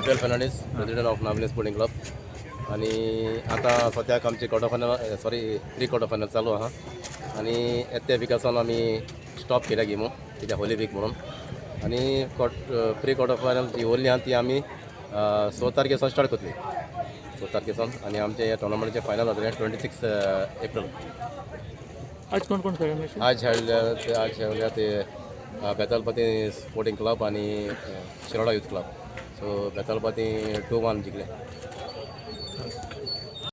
Gabriel Fernandes, president of Navelim Sporting Club. आनी आतां सद्याक आमची quarter final, sorry, pre quarter final चालू आहा आनी येत्या विकासान आमी स्टॉप केल्या गेमू कित्याक होली वीक म्हणून. आनी प्री क्वॉर्टर फायनल जी उरली आहा ती आमी 6 तारखे सावन स्टार्ट करतली, 6 तारखे सावन. आनी आमचे ह्या टोर्नामेंटाचे फायनल जातलें 26 एप्रील. आज कोण कोण खेळ्ळे मॅची? आज खेळल्या ते बेतालभाटी स्पोर्टिंग क्लब आनी Shiroda youth club. So Betalbatim 2-1 जिखले.